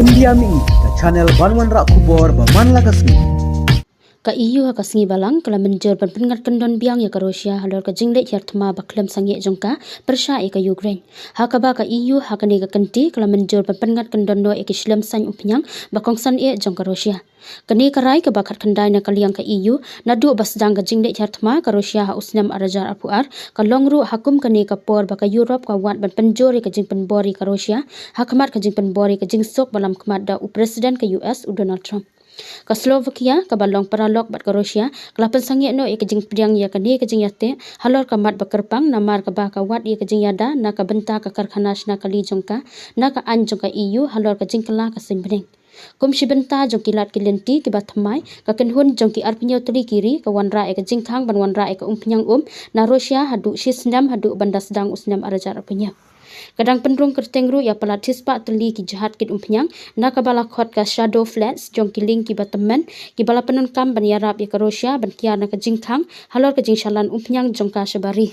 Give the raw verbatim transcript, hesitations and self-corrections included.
India Mihi, ka channel ban wanrah khubor ba man la ka sngi. Ka E U ha ka sngi Balang ka la mynjur ban pynngat kyndon biang ïa ka Russia halor ka jingleit hiar thma ba khlem sangeh jong ka pyrshah ïa ka Ukraine. Ha kaba ka E U ha kane ka kynti ka la mynjur ban pynngat kyndon noh ïa ki shlem saiñ umphniang ba kongsan eh jong ka Russia. Kane ka rai kaba khatkhyndai na ka liang ka E U naduh ba sdang ka jingleit hiar thma ka Russia ha u snem ar hajar arphew ar, ka long ruh ha kum kane ka por ba ka Europe ka wad ban pynjur ïa ka jingpynbor ïa ka Russia ha khmat ka jingpynbor ïa ka jingsuk ba lam khmat da u President ka U S u Donald Trump. Ka Slovakia kaba long paralok bad ka Russia ka la pynsangeh noh ïa ka jingpdiang ïa kane ka jingïateh halor ka mat ba kyrpang namar kaba ka wad ïa ka jingïada na ka bynta ka karkhana shna kali jong ka na ka aiñ jong ka E U halor ka jingkylla ka suiñ bneng. Kum shi bynta jong ki lad ki lynti kiba thymmai, ka kynhun jong ki arphew hynñiew tylli ki ri ka wanrah ïa ka jingkhang ban wanrah ïa ka umphniang um na Russia haduh shi snem haduh ban da sdang u snem ar hajar arphew hynñiew. Ka dang pynrung kyrteng ruh ïa palat shispah tylli ki jahaj kit umphniang na kaba la khot ka Shadow Flats jong ki lieng kiba tymmen kiba la pyndonkam ban ïarap ïa ka Russia ban kiar na ka jingkhang halor ka jingshalan umphniang jong ka shabar ri.